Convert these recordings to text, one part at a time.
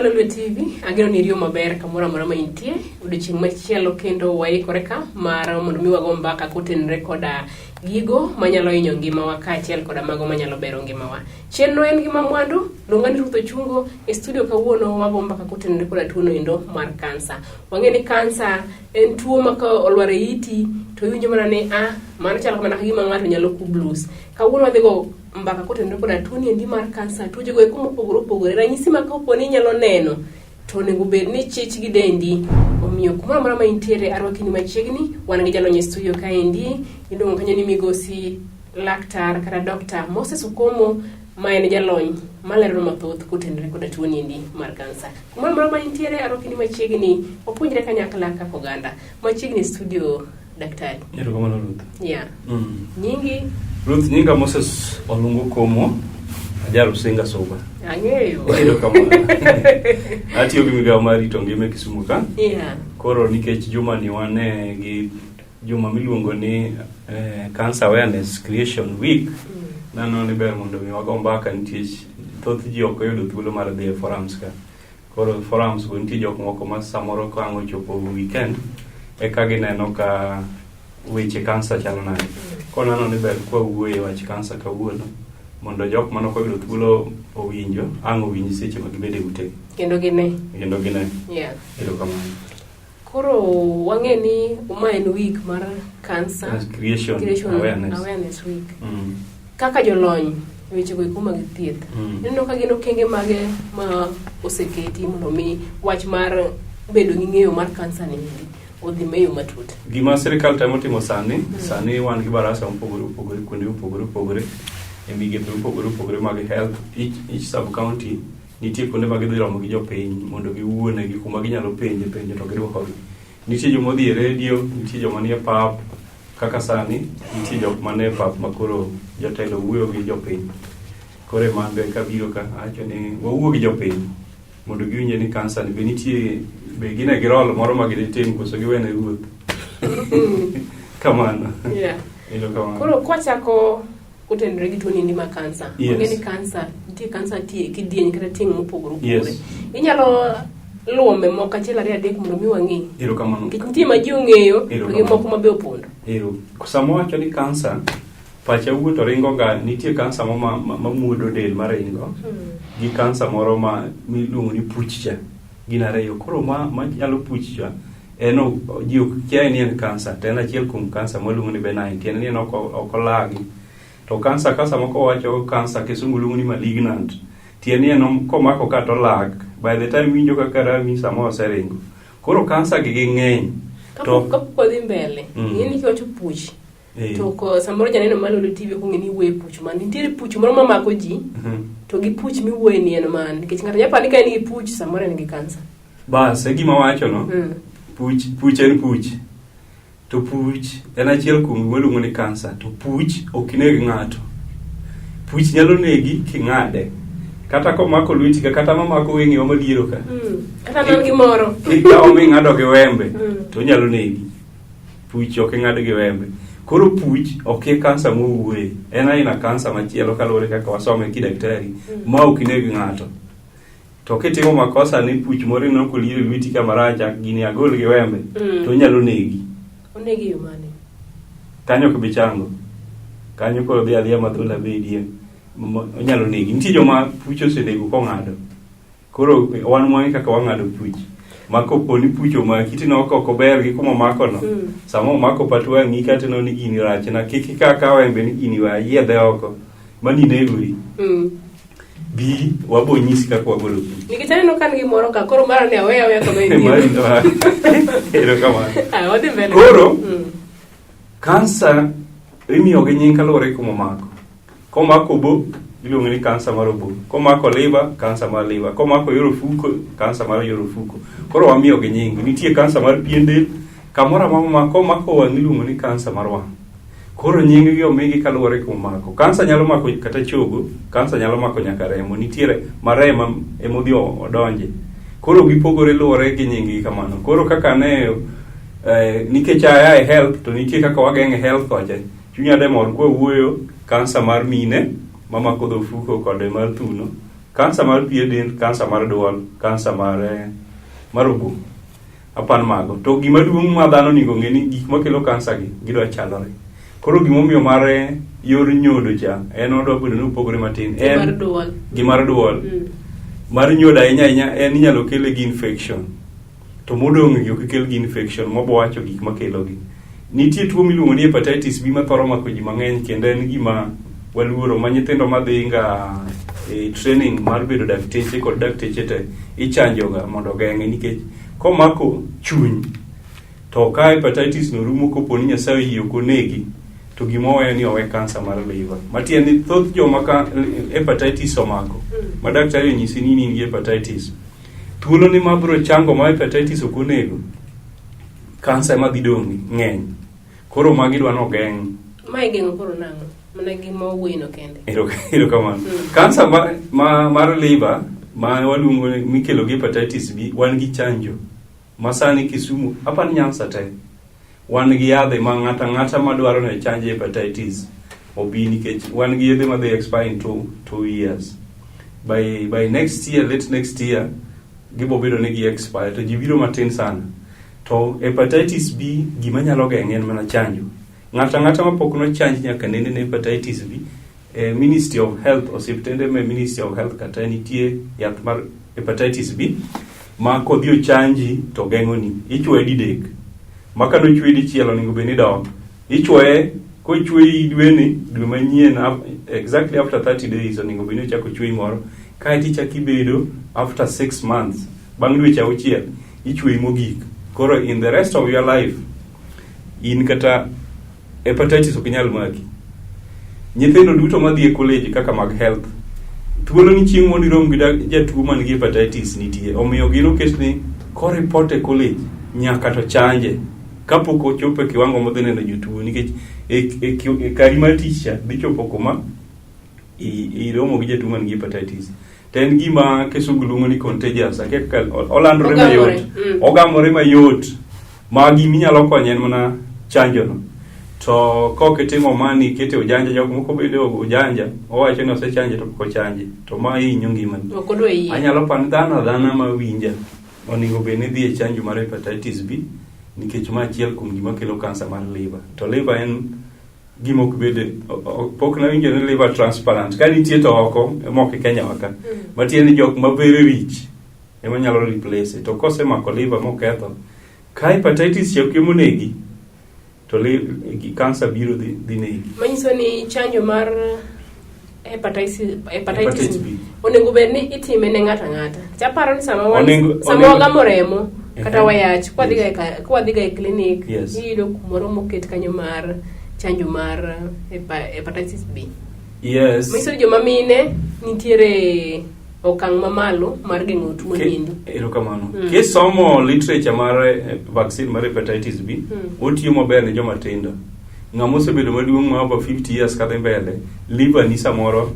Lolwe TV, ageno ni iriyo maber kamoro amora ma intie. Odiochieng' machielo kendo waikore ka mar mondo mi wago mbaka kotenore koda gigo manyalo hinyo ngimawa kaachiel koda mago manyalo bero ngimawa. Chenro en gima mwandu, luonga ni Ruth Ochungo, e studio kawuono wago mbaka kotenore koda tuono endo mar kansa. Wang'e ni kansa en tuo ma ka olwar e iti to iwinjo mana ni ah, mano chalo mana ka gima ng'ato nyalo kublus. Kawuono wadhi go mbaka kotenore koda tuoni endi mar kansa, tuochego eko mopogore opogore, ranyisi ma kapo ni inyalo neno to onego bed ni chich gi dendi. Omiyo kumoro amora ma intiere arwakini machiegni, wan gi jalony e studio kaendi, iluongo kanyo ni migosi laktar kata Dr. Moses Okomo ma en jalony malero mathoth kotenore koda tuoni endi mar kansa. Kumoro amora ma intiere arwakini machiegni, wapuonjre kanyakla kaka oganda. Machiegni e studio daktari. Erokamano Ruth. Yeah. Nyingi? Ruth, nyinga Moses Olungo Komo, aja Rusinga Suba. Ang'eyo. Erokamano. Atiyo gi migawo mar rito ngima e Kisumu ka. Koro nikech juma ni wan eh, gi juma miluongo ni eh, Cancer Awareness Creation Week, naneno ni ber mondo mi wago mbaka nikech thoth ji ok oyudo thuolo mar dhi e forums ka. Koro forums go nitie jok moko ma samoro ka ang' ochopo weekend eka gineno ka weche kansa chalo nade. Koro naneno ni ber kwa wuoyo e wach kansa kawuono mondo jok mane ok oyudo thuolo owinjo ang' owinj seche ma gibedo e utegi Kendo gine. kendo gine. Erokamano. Koro wang'e ni ma en week mar cancer Creation, Creation awareness. awareness week. Kaka jolony e wechego eko mag thieth, ineno ka gin okenge mage ma oseketi mondo mi wach mar bedo gi ng'eyo mar kansa ni endi odhi e yo matut? Gima sirikal temo timo sani, sani wan gi barasa mopogore opogore kuonde mopogore opogore e migepe mopogore opogore mag health each sub county nitie kuonde ma gidhi romo gi jopiny mondo giwuonegi kuma ginyalo penje penjo to gidwokogi. Nitie joma odhi e redio, nitie joma nie pap, kaka sani nitie jok manie pap ma koro jotelo wuoyo gi jopiny. Koro ema an be kabiro ka awacho ni wawuo gi jopiny mondo giwinje ni kansa ni be nitie be gine gi role moro ma giditim koso giwene ruoth. Kamano. Erokamano. Koro kwachako kotenore gi tuoni ni ma kansa. Ong'e ni kansa, nitie kansa tie kidieny kata tieng' mopogore opogore. Inyalo luwo moko achiel ariyo adek mondo mi wang'e. Erokamano. Nikech nitie ma ji ong'eyo to gi Erokamano. moko ma be opondo. Ero. Sama wacho ni kansa, pacha wuo to ringo ga nitie kansa mo ma, ma, ma muodo del maringo gi kansa moro ma miluongo ni puch cha. Gin ariyo. Koro ma machalo puch cha en ji ok kiaye ni en kansa to en achiel kuom kansa mwaluongo ni benign tiende ni en ok ok olagi. To kansa ka sama kowacho kansa kisungu luongo ni malignant tiende ni en komako ka to olak by the time iwinjo kaka rami sama oseringo. Koro kansa gi ging'eny. To Kapok kapok wadhi mbele, ing'e ni kiwacho puch to ko samoro janeno mar Lolwe TV ok ong'e ni iwuoyo e puch mane. Nitiere puch moro mamako ji to gi puch miwuoye ni en mane. Nikech ng'ato nyalo paro ni ka en gi puch samoro en gi kansa. Bas, e gima wacho no. Puch, puch en puch. To puch en achiel kuom gima iluongo ni kansa. To puch ok neg ng'ato. Puch nyalo negi king'ade. Kata komako lweti ka, kata mamako weng'ewa madiero ka. Kata man gi moro. Kikawo ming'ado gi wembe, to onyalo negi. Puch ok ing'ad gi wembe. Koro puch ok e kansa mowuoye. En aina kansa machielo kaluwore kaka wasome kidaktari ma ok neg ng'ato. To kitimo makosa ni puch moro ineno koliero e lweti ka marach, ah, gini agol gi wembe, to onyalo negi. Onegi yo mane? Kanyo ok bi chango. Kanyo koro dhi adhiya madhula bedie. Onyalo negi. Nitie joma puch osenego kong'ado. Koro wan mwang'e kaka wang'ado puch. Ma kopo ni puch omaki tineno ka ok ober gi kuma omakono. Sama omako pat wang'i ka tineno ni gini rachna, kik ikaw akawa wembe ni gini we ayiedhe oko. Mani negori. Bi wabo nyisi kaka wagolo puch. Nikech aneno ka nigi moro ka koro mara ni aweya aweya kama entie. Mari to erokamano. Ah, wadhi mbele. Koro kansa imiyo gi nying kaluwore gi kuma omako. Komako obo iluongo ni kansa mar obo. Komako liver, kansa mar liver. Komako yor ofuko, kansa mar yor ofuko. Koro wamiyo gi nying. Nitie kansa mar pien del, kamoro amora ma komako wang' iluongo ni kansa mar wang'. Koro nying gi omigi kaluwore gi kuma omako. Kansa nyalo mako kata chogo, kansa nyalo mako nyaka remo. Nitiere ma remo emodhi odonje. Koro gipogore luwore gi nying gi kamano. Koro kaka ne nikech aya e health to nitie kaka wageng'e health kocha. Chunya de mor kwa wuoyo kansa mar mine mamako dho ofuko kod mar thuno. Kansa mar pien del, kansa mar duol, kansa mar obo. Apan mago. To gima duong' ma dhano onego ong'e ni gik makelo kansa gi gidwa chalore. Koro gimomiyo mar yor nyodo cha en odwa bedo ni opogore matin. Gi mar duol. Gi mar duol. Mar nyodo ahinya ahinya en inyalo kele gi infection. To modong' gi ok kel gi infection mobo wacho gik makelo gi. Nitie tuo miluongo ni hepatitis B mathoro mako ji mang'eny kendo en gima waluoro ma nyithindo madhi ga e training mar bedo dakteche kod dakteche te ichanjo ga mondo ogeng'e nikech komako chuny to ka hepatitis no rumo kopo ni Nyasaye oyie ok onegi to gima oweyo ni owe kansa mar liver. Matiende ni thoth joma ka hepatitis omako ma daktari onyisi ni in gi hepatitis thuolo ni mabro chango ma hepatitis ok onego kansa ema dhi dong' ng'eny. Koro magi dwa nogeng'. Ma igeng'o koro nang'o? Mana gima owuoyino kende. Erokamano. Kansa mar liver ma waluongo ni mikelo gi hepatitis B wan gi chanjo ma sani Kisumu apani Nyanza te wan gi yadhe ma ng'ata ng'ata madwaro ni ochanj hepatitis obi nikech wan gi yedhe madhi expire in 2 years. By next year, late next year gibo bedo ni gi expire to ji biro matin sana. To hepatitis B gima nyalo geng'e en mana chanjo. Ng'ato ang'ata mapok nochanj nyaka nene ne hepatitis B Ministry of Health, osiptende me Ministry of Health kata nitie yath mar hepatitis B ma kodhi ochanji to geng'oni. Ichuoye didek. Ma ka nochuoyi dichiel onego bed ni dok. Ichuoye kochuoyi dweni, dwe manyien exactly after 30 days onego bed ni ochako chuoyi moro. Kaeto ichako ibedo after 6 months. Bang' dweche 6 ichuoyi mogik. Koro in the rest of your life in kata hepatitis ok nyal maki. Nyithindo duto madhi e college kaka mag health thuolo ni chieng' mondo irom gi jatuo man gi hepatitis nitie. Omiyo gin oket ni koripot e college nyaka to chanje kapok ochopo e kiwango modhi neno jotuo nikech e kari mar tich cha dhi chopo kuma iromo gi jatuo man gi hepatitis. To en gima kisungu luongo ni contagious. Akia kaka olandore Ogamore, mayot. Ogamore mayot. Ma giminyalo konyo en mana chanjo no. To kok itimo mani ikete ujanja, jok moko bende ujanja, owacho ni osechanje to pok ochanje. To ma hinyo ngimani. Ok odwa yie. Anyalo paro ni dhano adhana ma winja onego bed ni dhi e chanjo mar hepatitis B nikech ma achiel kuom gima kelo kansa mar liver. To liver en gima ok bed pok nawinjo ni liver transplant ka nitie to oko mok e Kenya wa ka. Matiende ni jok ma very rich ema nyalo replace to kosemako liver moketho ka hepatitis cha ok emonegi to kansa biro dhi negi. Manyiso ni chanjo mar hepatitis Hepatitis B. onego bed ni itime ne ng'ato ang'ata. Chaparo ni sama wan sama wagamo remo kata wayach kwadhiga e clinic iyudo kumoro moket kanyo mar chanjo mar hepatitis B. Manyiso ni joma mine nitiere okang' mamalo mar geng'o tuo niendi. Erokamano. Kisomo literature mar vaccine mar hepatitis B, otiyo maber ne joma tindo. Ng'ama osebedo maduong' ma over 50 years kadhi mbele, liver ni samoro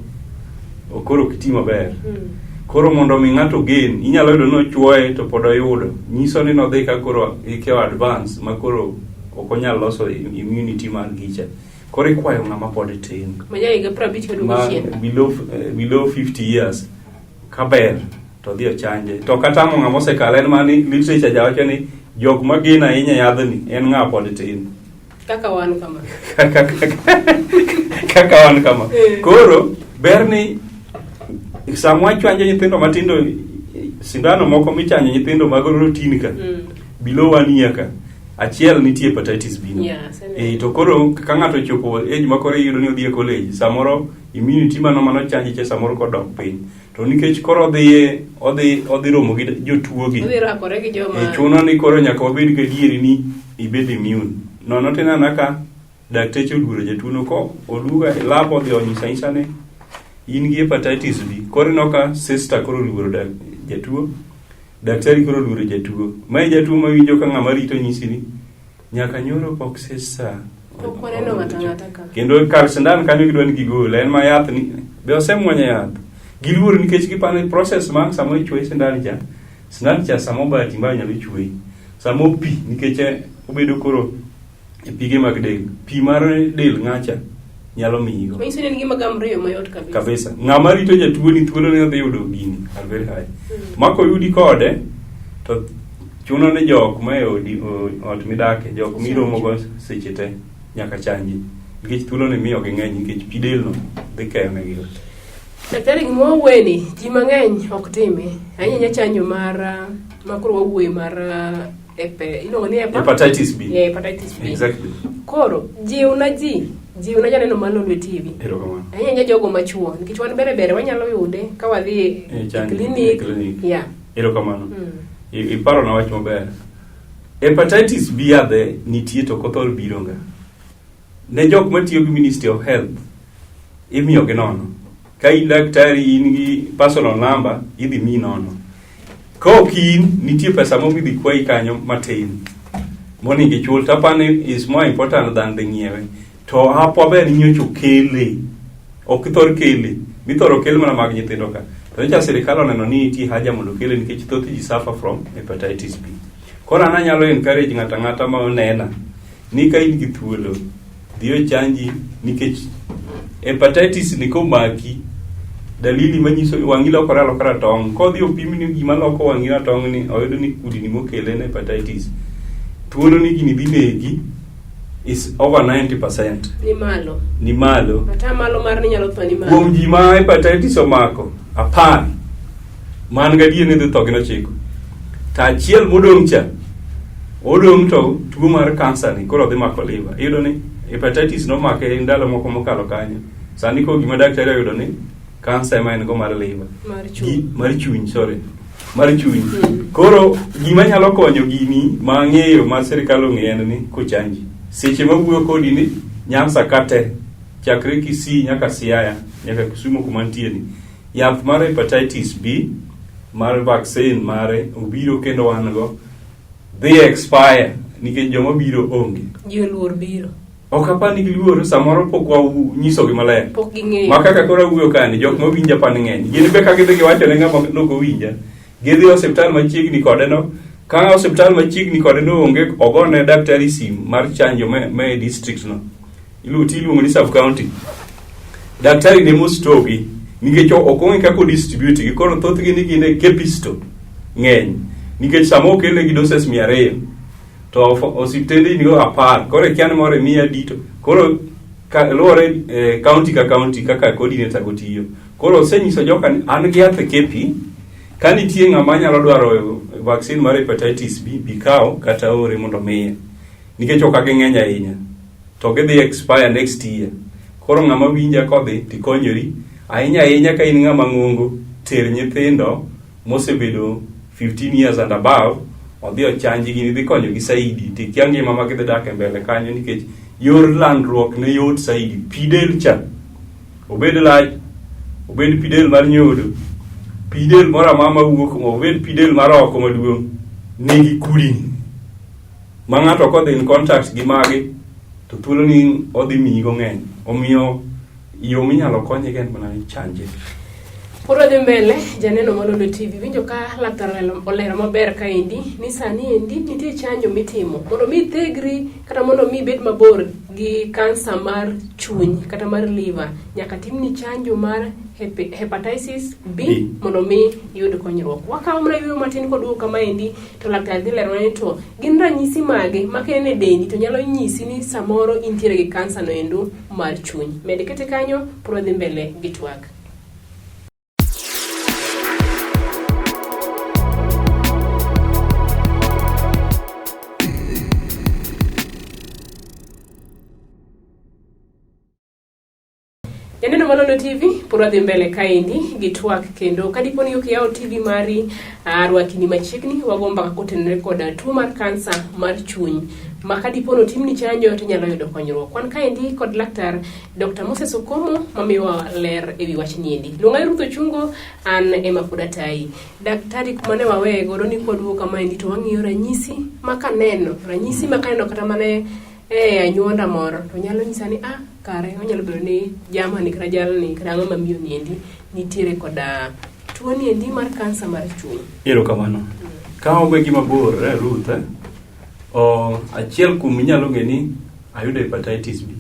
koro ok ti maber. Koro mondo mi ng'ato ogen, inyalo yudo ni ochuoye to pod oyudo. Nyiso ni nodhi ka koro ike advance ma koro ok onyal loso immunity mar gicha. Koro ikwayo ng'ama pod tin. Ma ja higa 50 kaduogo Ma chien. below 50 years kaber to dhi ochanje. To kata amo ng'ama osekalo en mani literature ja wacho ni jok mageno ahinya yadhni en ng'a pod tin. Kaka wan kama. Kaka wan kama. Koro ber ni sama wachanjo nyithindo matindo sindano moko michanjo nyithindo mag routine ka below 1 year ka achiel nitie hepatitis B no. Yeah, aseneno. To koro ka ng'ato ochopo age ma koro iyudo ni odhi e college samoro immunity mano chanje cha samoro kodok piny to nikech koro odhi romo gi jotuo gi Odhi rakore gi joma chuno ni koro nyaka wabed gadieri ni ibed immune nono tineno ka dakteche oluoro jatuo no ko oluga e lab odhi onyiso anyisa ni in gi hepatitis B koro ineno ka sister koro oluoro jatuo daktari koro oluoro jatuo mae jatuo mawinjo ka ng'ama rito nyisi ni nyaka nyoro pok sister Pok waneno ng'ato ang'ata ka. Kendo kar sindan kanyo gidwa ni gigol en ma yath ni be osemuonyo yath giluor nikech giparo ni process ma sama ichuoyi sindan cha sindan cha sama obati ma nyalo chuoyi sama pi nikech obedo koro e pige mag del pi mar del ng'acha nyalo miyigo. Manyiso ni en gima gamre e yo mayot kabisa. Kabisa. Ng'ama rito jatuo ni thuolo ne odhi yudo gini are very high. Ma koyudi kode to chuno ni jok ma e odi ot midake, jok miromogo seche te nyaka chanji. Nikech thuolo ni miyogi ng'eny nikech pi del no dhi keyo negi. Daktari gima wawuoye ni ji mang'eny ok time. Ahinya ahinya chanjo mar ma koro wawuoye mar epe, iluongo ni hepa? Hepatitis B. Yeah, hepatitis B. Exactly. Koro jiwna ji, jiwna janeno mar Lolwe TV. Erokamano. Ahinya ahinya jogo machuo nikech wan bere bere wanyalo yude ka wadhi E e chanjo, e clinic. clinic. Yeah. Erokamano. Mm. Iparona wach maber. Hepatitis B yadhe nitie to ok othor biro nga. Ne jok matiyo gi Ministry of Health, imiyogi nono. Ka in daktari in gi personal number, idhi miyi nono. Ka ok in, nitie pesa moro midhi kwayi kanyo matin. Monego ichul to apani is more important than dhi ng'iewe. To apwa ber ni nyocha okele. Ok thor kele. Mithoro kel mana mag nyithindo ka. To nyocha sirikal oneno ni nitie haja mondo okele nikech thoth ji suffer from hepatitis B. Koro an anyalo encourage ng'ato ang'ata ma onena ni ka in gi thuolo dhi ochanji nikech hepatitis ni komaki dalili manyiso wang'i lokore aloka ratong' kodhi opimni gima loko wang'i ratong' ni oyud ni kudni mokele en hepatitis thuolo ni gini dhi negi is over 90% Ni malo. ni malo Ata malo mar ni nyalo tho ni malo. kuom ji ma hepatitis omako 10 man gadier ni dhi tho gin 9 to achiel modong' cha odong' to tuo mar kansa ni koro dhi mako liver iyudo ni hepatitis nomake ndalo moko mokalo kanyo sani koro gima daktari oyudo ni kansa ema en go mar liver Mar chuny. Mar chuny sorry mar chuny koro gima nyalo konyo gini ma ang'eyo ma sirikal ong'eyo en ni kochanji seche ma wuoyo kodi ni Nyanza kate chakre Kisii nyaka Siaya nyaka Kisumu kuma nitie ni yath mar hepatitis B mar vaccine mare obiro kendo wan go dhi expire nikech joma biro onge Ji oluor biro. ok apar ni giluor samoro pok wanyisogi maler Pok ging'eyo. ma kaka koro awuoyo kani jok mawinja pan ng'eny gin be ka gidhi giwacho ne ng'ama nok owinja gidhi e osiptal machiegni kode no ka osiptal machiegni kode no onge ogone daktari sim mar chanjo me e district no iluongo ni sub county daktari ne mostogi nikech ok ong'e kaka odistribute gi koro thothgi ni gin e kepisto ng'eny nikech sama okele gi doses 200 to osiptende nigo 10 koro ikia ni moro imiya adi to koro luwore county ka county kaka coordinator go tiyo koro osenyiso joka ni an gi yath e kepi ka nitie ng'ama nyalo dwaro vaccine mar hepatitis B bi kaw kata ore mondo miye nikech ok ging'eny ahinya to gidhi expire next year koro ng'ama winja kodhi tikonyori ahinya ahinya ka in ng'ama ng'ongo ter nyithindo mosebedo 15 years and above odhi ochanji gini dhi konyogi saidi tikia ngima ma gidhi dak e mbele kanyo nikech yor landruok ne yot saidi pi del cha obed lach obed pi del mar nyodo pi del moro amora mawuok obed pi del mar oko maduong' nigi kudni ma ng'ato kodhi in contact gi magi to thuolo ni odhi miyigo ng'eny omiyo yo minyalo konye en mana ni chanje. Pod wadhi mbele, janeno mar Lolwe TV winjo ka laktar olero maber kaendi ni sani endi nitie chanjo mitimo mondo mi ithegri kata mondo mi ibed mabor gi kansa mar chuny kata mar liver nyaka timni chanjo mar hepatitis B, B. mondo mi iyud konyruok. Wakawo mana yueyo matin koduogo kama endi to laktar dhi leronwa ni to gin ranyisi mage ma kineno e dendi to nyalo nyisi ni samoro intiere gi kansa no endo mar chuny. Med kete kanyo, pod wadhi mbele gi twak. Janeno mar Lolwe TV pod wadhi mbele kaendi gi twak kendo kadipo ni ok iyawo TV mari rwaki ni machiegni wago mbaka kotenore kod tuo mar kansa mar chuny ma kadipo ni otimni chanjo to inyalo yudo konyruok. Wan kaendi kod laktar Dr. Moses Okomo mamiyowa ler ewi wachni endi. Luonga Ruth Ochungo an ema pod atayi. Daktari kuma ne waweye godo ni kwaduogo kamaendi to wang'iyo ranyisi ma kaneno ranyisi ma kaneno kata mana e anyuonda moro to nyalo nyisa ni ah kare onyalo bedo ni jamani kata jalni kata ang'o mamiyo ni endi nitiere koda tuo ni endi mar kansa mar chuny. Erokamano. Ka wawe gi mabor Ruth, achiel kuom inyalo ng'e ni ayudo hepatitis B.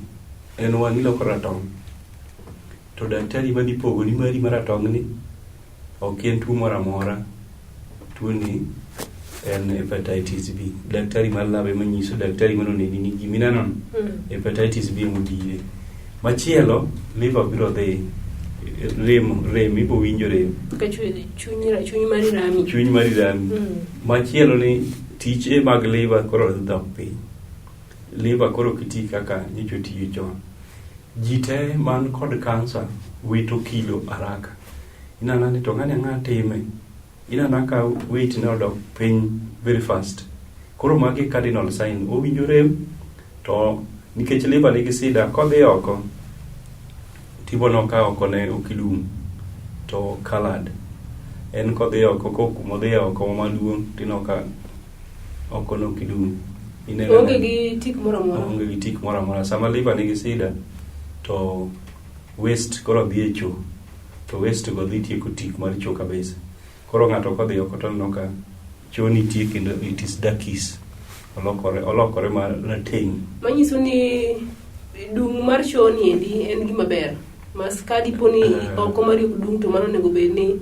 En wang'i loko ratong'. To daktari madhi pogo ni mari maratong' ni ok en tuo moro amora. Tuo ni en hepatitis B. Daktari mar lab ema nyiso daktari manoneni ni gimineno no hepatitis B emodire. Machielo, liver biro dhi rem rem ibo winjo rem. Ka chuny chuny mari rami. Chuny mari rami. Machielo ni tije mag liver koro dhi dok piny. Liver koro ok ti kaka nyocha otiyo chon. Ji te man kod kansa wito kilo haraka. Ineno ni to ng'ani ang'a time. Ineno ka weight ne odok piny very fast. Koro magi cardinal sign. Owinjo rem to nikech liver nigi sida kodhi oko tibono ka oko ne ok ilum to colored. En kodhi oko komodhi oko maduong' tineno ka oko no ok idum. Ineno Onge gi tik moro amora. Onge gi tik moro amora. Sama liver nigi sida to waste koro dhi e cho to waste go dhi tieko tik mar cho kabisa. Koro ng'ato kodhi oko to oneno ka cho nitie kendo it is darkish. Olokore olokore ma rateng'. Manyiso ni dung' mar choo ni endi en gima ber. Mas ka dipo ni oko mari ok dung' to mano onego bed ni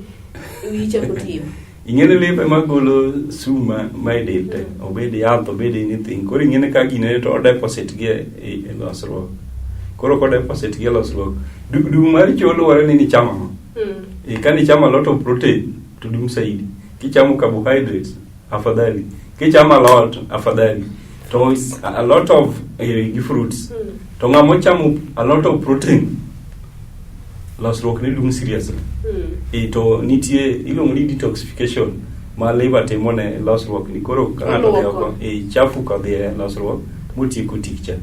wiyi chako tiyo. Ing'eni liver ema golo sum ma e del te, obed yath, obed anything. Koro ing'eni ka gini to o deposit gi e losruok. Koro ko deposit gi e losruok, dung mar choo luwore ni nichamo ang'o. E, ka nichamo a lot of protein to dung saidi. Kichamo carbohydrates, afadhali. Kichamo alot, afadhali. To a lot of gi fruits. To ng'ama ochamo a lot of protein, losruok ne dung seriously. E, to nitie iluongo ni detoxification ma liver timo ne losruok ni koro ka ng'ato odhi oko e chafu kodhi e losruok motieko tik cha.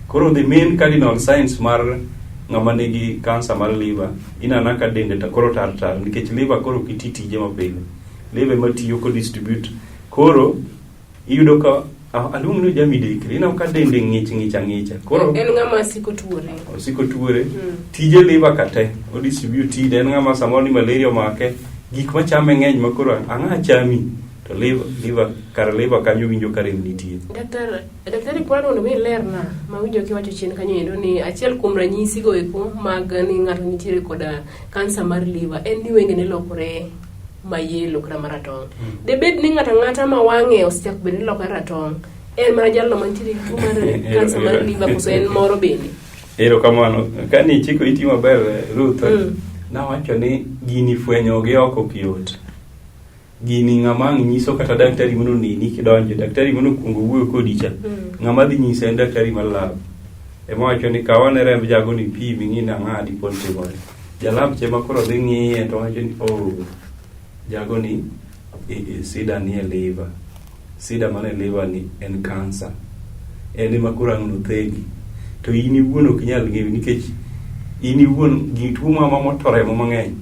Koro the main cardinal signs mar ng'ama nigi cancer mar liver ineno ka dende ta koro tar tar nikech liver koro ok ti tije mapile. Liver ema tiyo ko distribute. Koro iyudo ka aluong ni jamidekre ineno ka dende ng'ich ng'ich ang'icha. Koro En ng'ama siko tuore. osiko tuore tije liver ka te o distribute tije en ng'ama samoro ni malaria omake gik machame ng'eny ma koro ang'a chami to liver, liver kar liver kanyo winjo ka rem nitie. Daktar, daktari kwa mondo mi ilerna mawinjo kiwacho chien kanyo endo ni achiel kuom ranyisi go eko mag ni ng'ato nitiere koda kansa mar liver en ni wengene lokore mayelo kata maratong'. Debed ni ng'ato ang'ata ma wang'e osechako bedo ni lokore ratong' en mana jalno mantiere gi tuo mar kansa mar liver koso en moro bende? Erokamano. Ka ni ichiko iti maber Ruth, nawacho ni gini fwenyo gi oko ok yot. Gini ng'ama ang' nyiso kata daktari mondo oneni kidonjo, daktari mondo okuongo wuoyo kodi cha. Ng'ama dhi nyise en daktari mar lab. Ema wacho ni kaw ane remb jagoni ipim ing'i ni ang'a dipo ni timore. Jalab cha ema koro dhi ng'iye to wacho ni oh, jagoni sida ni e liver. Sida man e liver ni en kansa. En ema koro ang' nothegi. To in iwuon ok inyal ng'eyo nikech in iwuon gi tuo moro amora moto remo mang'eny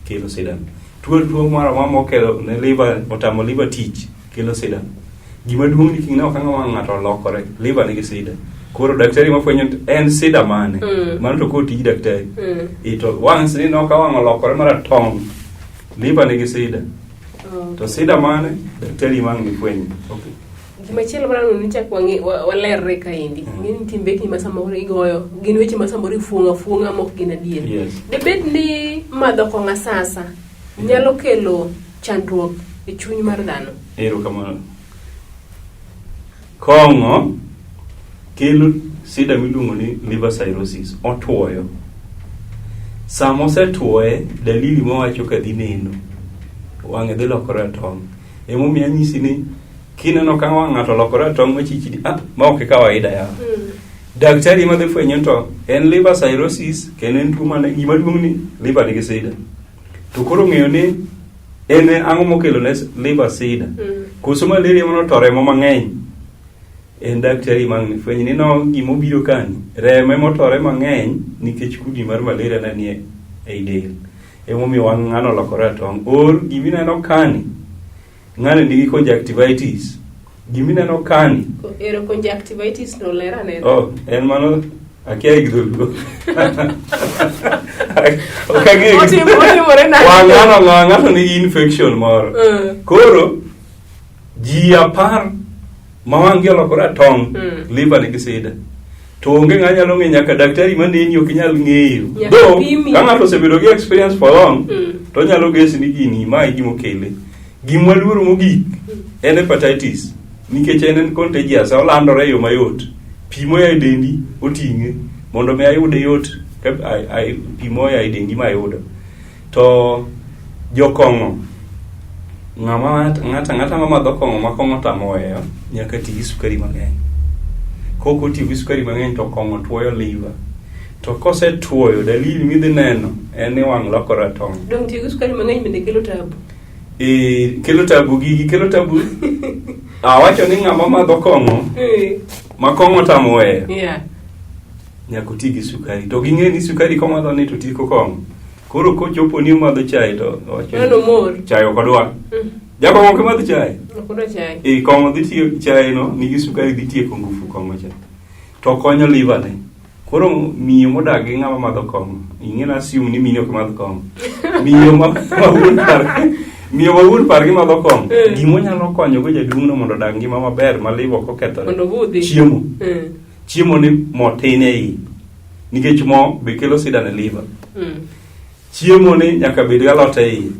kelo sida. Tuo tuo moro amora mokelo ne liver otamo liver tich kelo sida. Gima duong' ni kineno ka wang' ng'ato olokore, liver nigi sida. Koro daktari mafwenyo ni en sida mane? Mano to koro tij daktari. E to wang' ineno ka wang' olokore maratong', liver nigi sida. To sida mane? Daktari ma ang' ni fwenyo. Okay. Gimachielo mar ni chak wang'e walerre kaendi. Ng'e ni nitie mbekni ma samoro igoyo, gin weche ma samoro ifuong'o afuong'a mok gin adier. Debed ni madho kong'o asasa nyalo kelo chandruok e chuny mar dhano? Erokamano. Kong'o kelo sida miluongo ni liver cirrhosis, otuoyo. Sama osetuoye, dalili mawacho ka dhi neno, wang'e dhi lokore ratong'. Emomiyo anyisi ni kineno ka wang' ng'ato olokore ratong' machichni, ah, ma ok kawaida yawa. Daktari ema dhi fwenyo to en liver cirrhosis kendo en tuo mane gima duong' ni liver nigi sida. To koro ng'eyo ni en ang'o mokelo ne liver sida. Koso malaria manoto remo mang'eny. En daktari ma ang' fweny ni no gimobiro kani remo emotore mang'eny nikech kudni mar malaria ne nie ei del. Emomiyo wang' ng'ano olokore ratong'. Or gimineno kani ng'ani nigi conjunctivitis. Gimineno kani Ero conjunctivitis no ler ane. Oh, en mano akia gi dholuo. Ok ang'eyo. Otimore nade? Wang' ng'ano wang' ng'ato nigi infection moro. Koro ji 10 ma wang'gi olokore ratong' liver nigi sida. To onge ng'a nyalo ng'eyo nyaka daktari maneni ok nyal ng'eyo. Nyaka Though, pimi. ka ng'ato osebedo gi experience for long, to onyalo guess ni gini ma e gima okele. Gima waluoro mogik en hepatitis nikech en contagious, olandore e yo mayot. Pi moa e dendi oting'e mondo mi ayude yot ka pi moa e dendi ma ayudo. To jokong'o ng'ama ng'ata ang'ata mamadho kong'o ma kong'o otamo weyo nyaka ti gi sukari mang'eny. Kok otiyo gi sukari mang'eny to kong'o tuoyo liver. To kosetuoyo dalili midhi neno en ni wang' loko ratong'. Dong tiyo gi sukari mang'eny bende kelo tabu. E, kelo tabu gigi kelo tabu. Awacho ni ng'ama madho kong'o ma kong'o otamo weyo nyaka oti gi sukari. To ging'e ni sukari komadho ni to tieko kong'o. Koro kochopo ni omadho chae to owacho ni Mano mor. chae ok odwar. Jakong'o ok madh chae. Ok odwa chae. E kong'o dhi tiyo chae no nigi sukari dhi tieko ngufu kong'o cha. To konyo liver ne. Koro miyo modak gi ng'ama madho kong'o, ing'e na assume ni mine ok madh kong'o. Miyo ma wuon par miyo ma wuon pargi madho kong'o, gima onyalo konyo go jaduong' no mondo odag ngima maber ma liver ok okethore. Mondo obudhi. Chiemo. Chiemo ni mo tin e iye. Nikech mo be kelo sida ne liver. Chiemo ni nyaka bed gi alot e iye,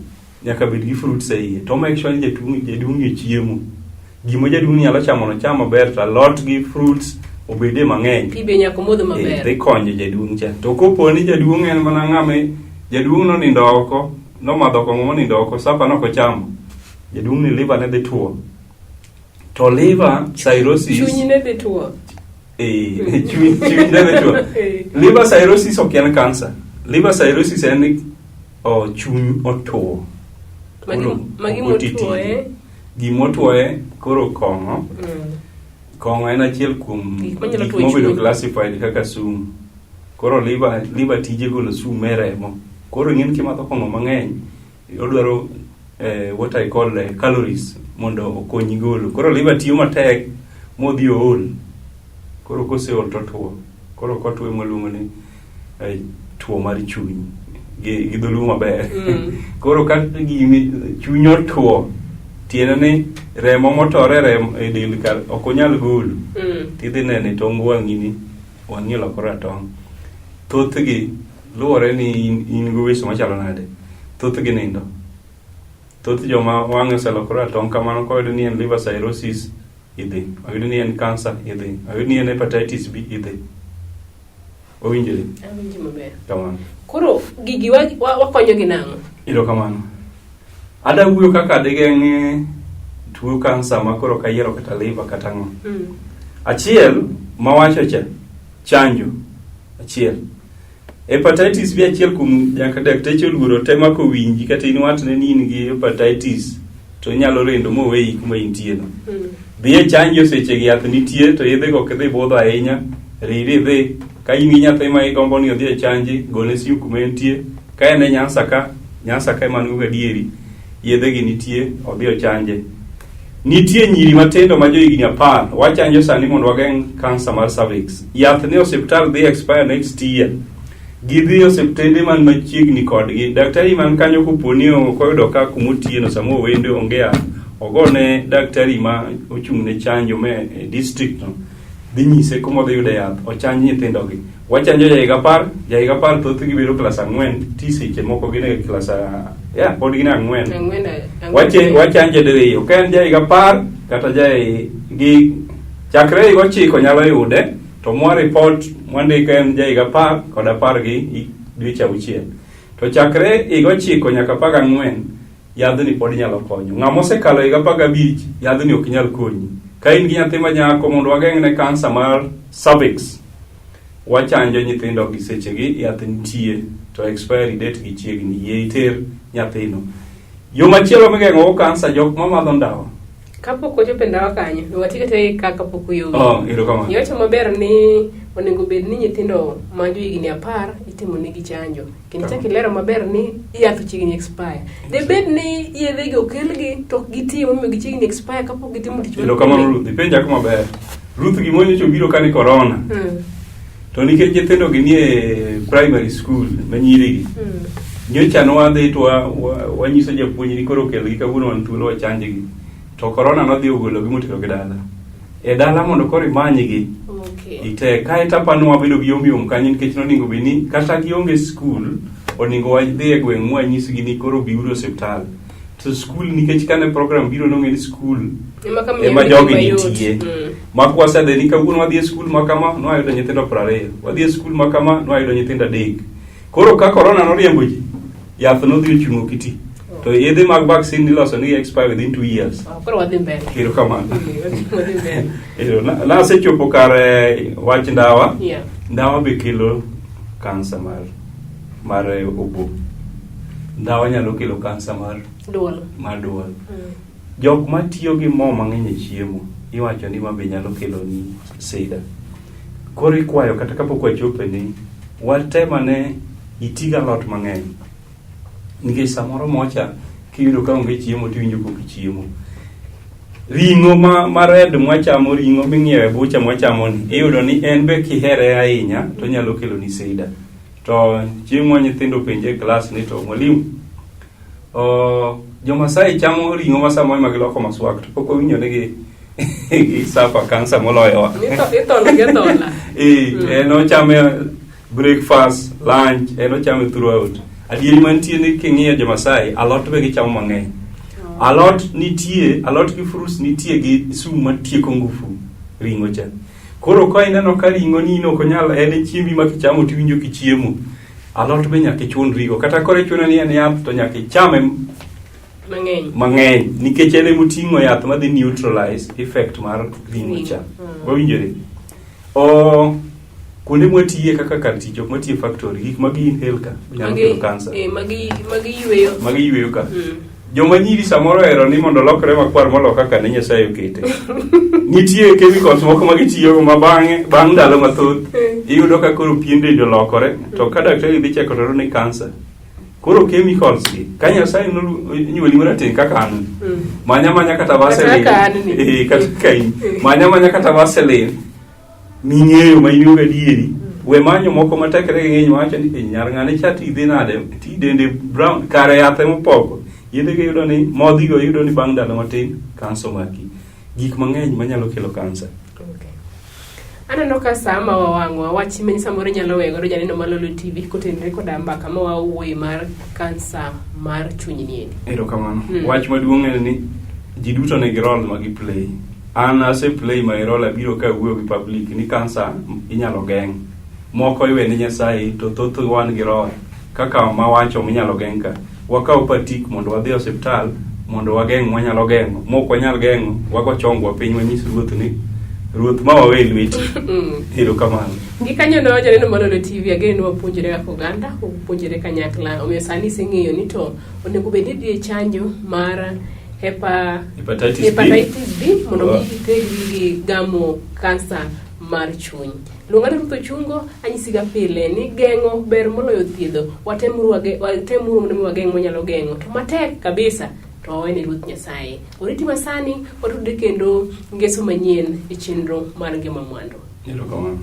nyaka bed gi fruits e iye. To make sure ni jaduong' ni ochiemo. Gima jaduong' nyalo chamo no cham maber to alot gi fruits obede mang'eny. Pi be nyaka omodh maber. Dhi konyo jaduong' cha. To kopo ni jaduong' en mana ng'ama jaduong' nonindo oko, nomadho kong'o monindo oko, sapa nok ochamo. Jaduong' ni liver ne dhi tuo. To liver cirrhosis Chunyi ne dhi tuo. Chuny ne dhi tuo. Liver cirrhosis ok en cancer. Liver cirrhosis en ni chuny otuo. Magi motuo e? Gimotuoye koro kong'o. Kong'o en achiel kuom Gik manyalo gik tuoyo mobedo chuny. classified kaka sum. Koro liver tije golo sum e remo. Koro ing'e ni kimadho kong'o mang'eny, odwaro what I call calories mondo okonyi golo. Koro liver tiyo matek modhi ool. Koro koseol to otuo. Koro kotuo ema waluongo ni tuo mar chuny gi dholuo maber. Koro ka gimi chuny otuo, tiende ni remo motore remo e del ka ok onyal golo. Tidhi neno e tong wang'i ni wang'i olokore ratong'. Thothgi luwore ni in gi weche machalo nade. Thothgi nindo. Thoth joma wang'e oselokore ratong' kamano koyudo ni en liver cirrhosis idhi. Oyudo ni en cancer idhi. Oyudo ni en hepatitis B idhi. Owinjore? Awinjo maber. Kamano. Koro gigi wakonyo gi nang'o? Erokamano. Ada wuoyo kaka digeng'e tuo kansa ma koro kayiero kata liver kata ang'o. Achiel mawacho cha, chanjo. Achiel. Hepatitis B achiel kuom nyaka dakteche oluoro te ma kowinji kata in watne ni in gi hepatitis to inyalo rendo moweyi kuma intie no. Dhi e chanjo seche gi yath nitie to yedhe go ok idhi budho ahinya. Riri idhi. Ka in gi nyathi ma igombo ni odhi e chanji, gone simu kuma entie. Ka en e Nyanza ka, Nyanza ka ema an go gadieri, yedhe gi nitie, odhi ochanje. Nitie nyiri matindo ma johigni 10, wachanjo sani mondo wageng' kansa mar cervix. Yath ni osiptal dhi expire next year. Gidhi e osiptende man machiegni kodgi. Daktari man kanyo kopo ni ok oyudo ka kuma otiye no sama owendo onge yath, ogone daktari ma ochung' ne chanjo me e district no. Dhi nyise kuma odhi yude yath, ochanj nyithindo gi. Wachanjo jahiga 10, jahiga 10 thothgi bedo klas 4, ti seche moko gin e klas ya pod gin e 4. Ang'wen, ang'wen. Wachanje diriyo. Ka en jahiga 10 kata gi chakre higa 9 nyalo yude, to mwa report mwandiko en jahiga 10 kod 10 gi dweche 6. To chakre higa 9 nyaka 14 yadhni pod nyalo konyo. Ng'ama osekalo higa 15 yadhni ok nyal konyi. Ka in gi nyathi ma nyako mondo wageng' ne kansa mar cervix, wachanjo nyithindo gi seche gi yath nitie to expiry date gi chiegni, yie iter nyathino. Yo machielo migeng'o go kansa jok mamadho ndawa. Kapok wachopo e ndawa kanyo, we wati kata e kaka pok oyogi. Oh, erokamano. Iwacho maber ni onego bed ni nyithindo ma johigni 10 itimo negi chanjo. Kendo ichako ilero maber ni yath ochiegni expire. De bed ni yedhe gi okelgi to ok gitiyo momiyo gichiegni expire kapok gitimo tich mar Erokamano kelgi. Ruth, ipenja kuma ber. Ruth gima nyocha obiro ka ni corona. To nikech nyithindo gi nie primary school ma nyiri gi. Nyocha nwadhi to wanyiso japuonj ni koro okelgi kawuono wan thuolo wachanjgi. To corona nodhi ogologi moterogi dala. E dala mondo koro imanygi. Okay. Ite kae to apani wabedo gi yomyom kanyo nikech nonego bed ni kata gionge skul onego wadhi e gweng' mwanyisgi ni koro biuru e osiptal. To skul nikech kane program biro nong'e ni skul Ema kama ema yud jogi mayot. nitie. Mm. Ma kwasedhi ni kawuono wadhi e skul ma kama nwayudo nyithindo 20, wadhi e skul ma kama nwayudo nyithindo 3. Koro ka corona noriembo ji, yath nodhi ochung' ok iti. To yedhe mag vaccine niloso ni expire within 2 years. Oh, koro wadhi mbele. Erokamano. Wadhi mbele. Ero, nasechopo kar wach ndawa. Yeah. Ndawa be kelo kansa mar obo. Ndawa nyalo kelo kansa mar Duol. mar duol. Mm. Jok matiyo gi mo mang'eny e chiemo iwacho ni ma be nyalo kelo ni sida. Koro ikwayo kata kapok wachopo ni watem ane iti gi alot mang'eny. Nikech samoro mocha kiyudo ka onge chiemo tiwinjo kok ichiemo. Ring'o ma red mwachamo, ring'o ming'iewo e bucha mwachamo ni, iyudo ni en be kihere ahinya to onyalo kelo ni sida. To chieng' ma nyithindo penje e klas ni to mwalimu, jo-Masai chamo ring'o ma samoro ema giloko maswak to pok wawinjo ni gi suffer cancer moloyowa. Itholo gi athola. En ochame breakfast, lunch, en ochame throughout. Adieri mantie ni king'iyo jo-Masai, alot be gichamo mang'eny. Alot nitie, alot gi fruits nitie gi sum matieko ngufu ring'o cha. Koro ka ineno ka ring'o ni in ok onyal, en e chiembi ma kichamo tiwinjo kichiemo. Alot be nyaka ichun rigo. Kata koro ichuno ni en yath to nyaka ichame mang'eny. Mang'eny. Nikech en emoting'o yath madhi neutralize effect mar ring'o cha. Wawinjore? Kuonde mwatiye kaka kar tich, jok matiye factory, gik ma gi inhale ka nyalo kelo cancer. Magi yweyo. Magi yweyo ka. Joma nyiri samoro ohero ni mondo olokre makwar molo kaka ne Nyasaye okete. Nitie chemicals moko ma gitiyogo ma bang'e bang' ndalo mathoth iyudo ka koro pien dende olokore to ka daktari dhi cheko to yudo ni cancer. Koro chemicals gi ka Nyasaye nonyuoli marateng' kaka an manya manya kata Vaseline. Kata an ni. Kata ka in. Manya manya kata Vaseline ming'eyo ma in gadieri. We manyo moko ma tekre gi ng'eny wacho ni nyar ng'ane cha ti dhi nade ti dende brown kare yath emopoko. Yedhe gi yudo ni modhigo yudo ni bang' ndalo matin kansa omaki. Gik mang'eny manyalo kelo kansa. Okay. Aneno ka saa ma wawang'wa wach ma samoro inyalo weyo godo janeno mar Lolwe TV kotenore koda mbaka ma wawuoye mar kansa mar chuny ni endi. Erokamano. Wach maduong' en ni ji duto nigi role ma gi play. An ase play my role abiro ka wuoyo gi public ni kansa inyalo geng'. Moko iwe ne Nyasaye to thoth wan gi role. Kaka mawacho minyalo geng' ka. Wakaw patik mondo wadhi e osiptal mondo wageng' mwanyalo geng'o. Mok wanyal geng'o, wago chongwa piny wanyis ruoth ni ruoth ma wawe lweti. Erokamano. Gikanyono janeno mar Lolwe TV ageno ni wapuonjore kaka oganda, wapuonjore kanyakla. Omiyo sani iseng'eyo ni to onego bed ni idhi e chanjo mar Hepatitis B. Hepatitis B mondo mi ithegri gi gamo kansa mar chuny. Luonga ni Ruth Ochungo, anyisiga pile ni geng'o ber moloyo thiedho. Watemuru mondo mi wageng' mwanyalo geng'o. To matek kabisa to wawene Ruoth Nyasaye. Oriti masani, watudre kendo ngeso manyien e chenro mar Ngima Mwandu. Erokamano.